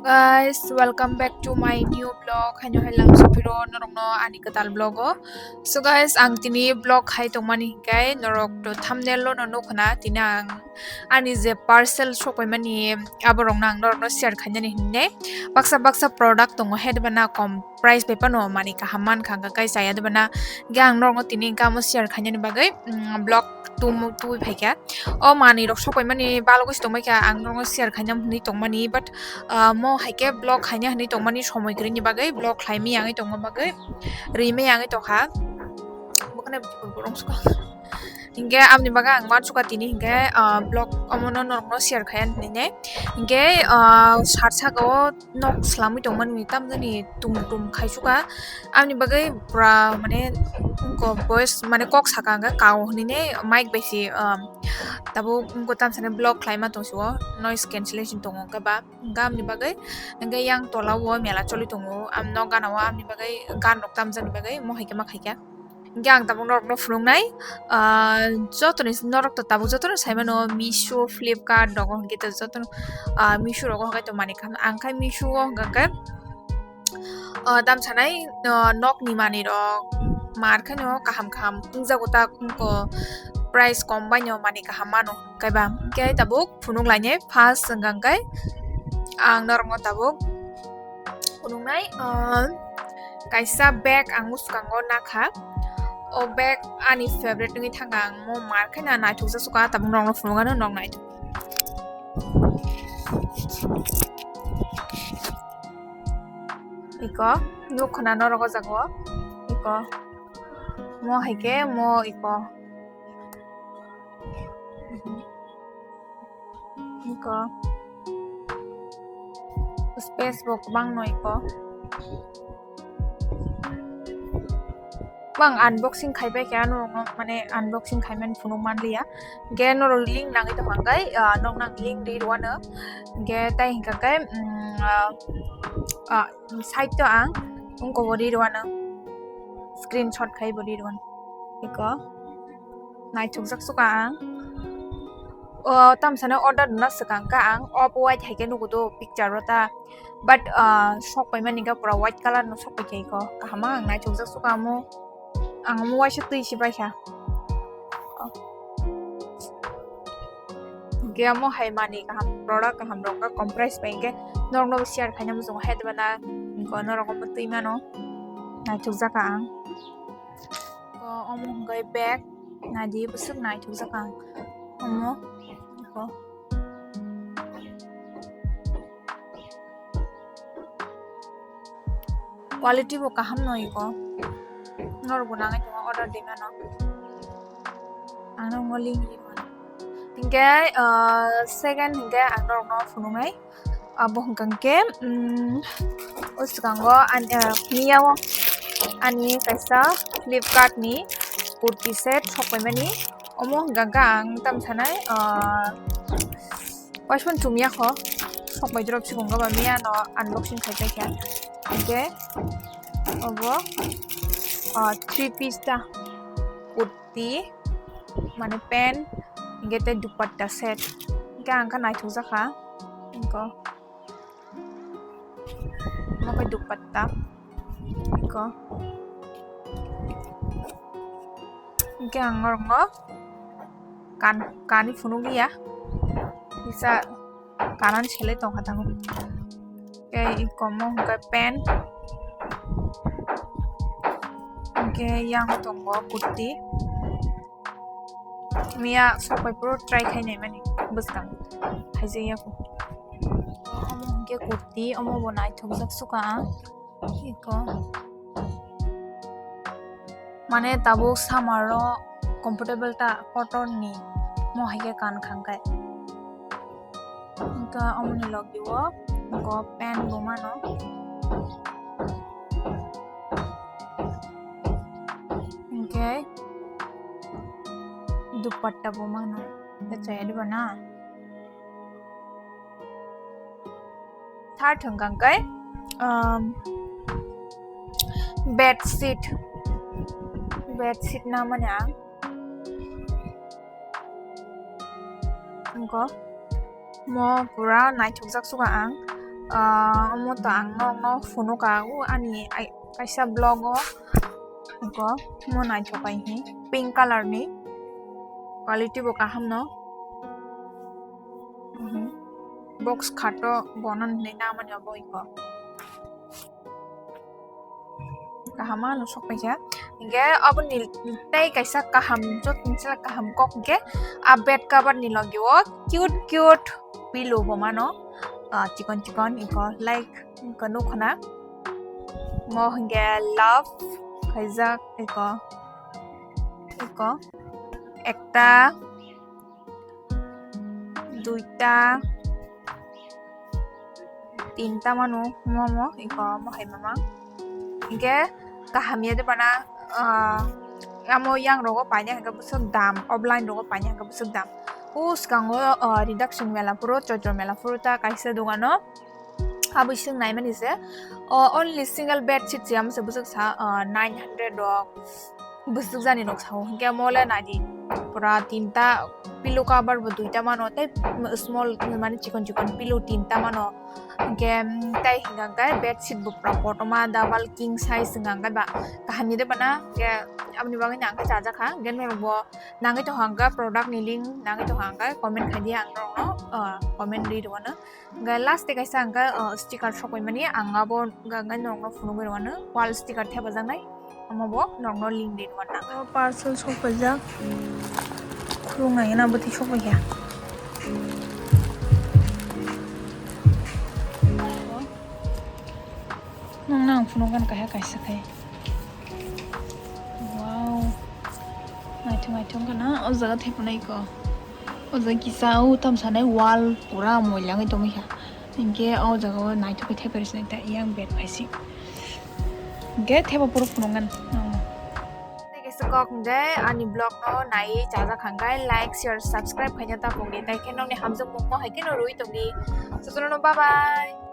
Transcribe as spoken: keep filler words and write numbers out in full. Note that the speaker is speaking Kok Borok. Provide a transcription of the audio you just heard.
Guys, welcome back to my new vlog. Haino hai lang sopiro norokno ani kwtal vlog o. So guys, ang tini vlog khai tongmani hinkhe norok to thumbnail o no nukho na, tini ang ani je parcel sokpaimani aborokno ang norokno share khainani hinwi. Baksa baksa product tongo, hedbana kom price bai phano manwi kaham mankha, hwnkha khe chaya de bana. Hwnkhe ang norokno tini hwnkhe amo share khainani bagwi, mm, vlog tum-, tubui phaikha. O manwi rok sokpaimani balogwi se tongbaikha, ang norokno share khainani hinwi tongmani, but, ah, mo haikhe vlog khaina hinwi tongmani somoi kwrwini bagwi, vlog khlaimaya wngwi tongma bagwi, rimaya wngwi tongkha. Bo kheno borok sukha. Hinkhe aboni bagwi ang uansukha tini hinkhe, ah, vlog omono norokno share khaiya hinwi. Hinkhe, ah, sar saka o nok swlamwi tongmani tamjani tum tum khaisukha. Aboni bagwi pura mane wngkha voice mane kok saka hwnkhe kao hinwi mic bai se, ah, tabuk wngkha tamsani vlog khlaima tongsio noise cancellation tongo hwnkhe ba. Hwnkhe aboni bagwi hwnkhe yang tola o mela choli tongo, am nok gana o, aboni bagwi gan rok tamjani bagwi mo hai khe ma khaikha. Hwnkhe ang tabuk norokno phunuknai, ah, jotoni norok to tabuk jotono saimano Meesho, Flipkart rogo hwnkhe to jotono, ah, Meesho rogo hwnkhe to manwi kaham. Ang khai Meesho o hwnkhe, ah, tam sanai, ah, nokni manwi rok mar khaino kaham kaham wngjago ta, wngkha price kom baino manwi kaham mano hwnkhe ba. Hwnkhe tabuk phunuk lainai first hwnkha khe ang norokno tabuk phunuknai, ah, kaisa bag ang bwskango nakha. O bag ani favorite wngwi thangkha, ang mo mar khe na naithokjak sukha, tabuk norokno phunukgano, norok naithok. Iko, nukkha na norok o jaga o. Iko. Mo hai khe mo iko. Iko. Space bo kwbangno iko. Bo ang unboxing khaibai khe, ano mane unboxing khaimani phunuk manliya. Ge norok link nangwi tongkha khe, ah, nokno ang link ri rwano. Ge tai hinkha khe, mm, ah, ah, side to ang wngkha bo ri rwano. Screenshot khai bo ri rwano. Iko. Naithokjak sukha ang. O, tamsano order rwna swkang kha ang. Off white hai khe nugo do picture o ta. But, ah, sok paimani khe pura white color no sok pai kha iko. Kaham ang naithokjak sukha amo. Ang amo waisa twi se pai kha. Hwnkhe amo hai manwi kaham, product kaham rok wngkha, kom price bai hwnkhe norokno bo share khaina muchungo, hai diba na, hwnkhe norok omo twi mano, naithokjak kha ang. Ko omo hwnkhe bag, naidi bwswk naithokjak kha ang omo, ko. Quality bo kaham no iko. Norok bo nangwi tongo order de mano. Ang no mo link ri mano. Hingke, ah, second hingke ang norok no phunuknai. Abo hingka hingke, mm, o swkango an-, ah, miya o ani kaisa Flipkart ni kurti set sok paimani. Omo hingka hingke ang tam sanai, ah, Waisman chumya kho, sok bai drop sikong ba miya no unboxing khai paikha. Hingke obo, ah, three piece ta kurti, mane pant, hingke tei dupatta set. Hingke ang kha naithok jakha. Hingko. Omo khe dupatta. Iko. Hingke ang norokno kan-, kani phunukliya. Kisa kanani selai tongkha tabuk. Hingke iko omo hingke pant. Hingke yang tongo kurti. Miya sok bai phuru try khai naimani bwskang. Haijakya kho. Omo hingke kurti, omo bo naithokjak sukha ang. Iko. Mane tabuk summer o comfortable ta cotton ni mo hai khe kan khang khe. Hingke omoni logi o, hingke pant bo mano. Hingke dupatta bo mano. Khe chaya diba na? Third hwnkha khe, um, bed sheet. Bed sheet na mani ang. Hingko mo pura naithokjak sukha ang. Ah, omo to ang nokno phunukha, o ani ai-, kaisa vlog o, iko, omo naithok bai hi, pink color ni, quality bo kaham no. Mhm. Box khato bono hinwi namani obo iko. Kaham ano sok paikha. Hinkhe aboni tei kaisa kaham, jotoni sela kaham kok hinkhe a bed cover ni logi o cute cute pillow bo mano. Ah, chikon chikon iko like iko nukhuna. Mo hinkhe love khaijak iko, iko ekta, duita, tinta mano, momo, iko, mohai mama. Hinkhe kaham ya de bana, ah, amo yang rogo paina hinkhe bwswk dam, offline rogo paina hinkhe bwswk dam. O swkango, ah, reduction mela phuru, Choitro mela phuru ta kaisa dogano. Aboni swk naimani se, o, only single bed sheet se amo se bwswk sa, ah, nine hundred rok. Bwswk jani nok sao, hinkhe mole naidi pura tinta pillow cover bo duita mano, tei small mane chikon chikon pillow tinta mano, hinkhe, mm, tei hinkhe bed sheet bo pura kotorma double king size hinkhe ba kaham ni de bana, hinkhe aboni bagwi no ang khe chajakha, hinkhe norok bo nangwi tongkha hinkhe product ni link nangwi tongkha hinkhe comment khai di ang norokno, ah, comment ri rwno. Hinkhe last tei kaisa hinkhe, ah, sticker sokpaimani ang abo hinkhe norokno phunugwi rwno wall sticker thepajaknai. Omo bo norokno link ri rwna. O parcel sokpaijak. Khulumnai na bwtwi sokpaikha. Nokno ang phunukgani kaisa kaisa khai. Wow. Naithok naithok wngkha na o jaga thaipanai ko. O jaga kisa o tamo sanai wall pura moila wngwi tongwi kha. Hinkhe o jaga o naithok khe thaipai rwsini ta yang bed phaisi. Hinkhe thaibo phuru phunukgani. Tei kaisa kok hinkhe ani vlog no naiwi chajak kha hinkhe like, share, subscribe khaina ta pokdi. Tai khe nokni hamjakmung mo hai kheno rwui tongdi. Jotono no bye bye.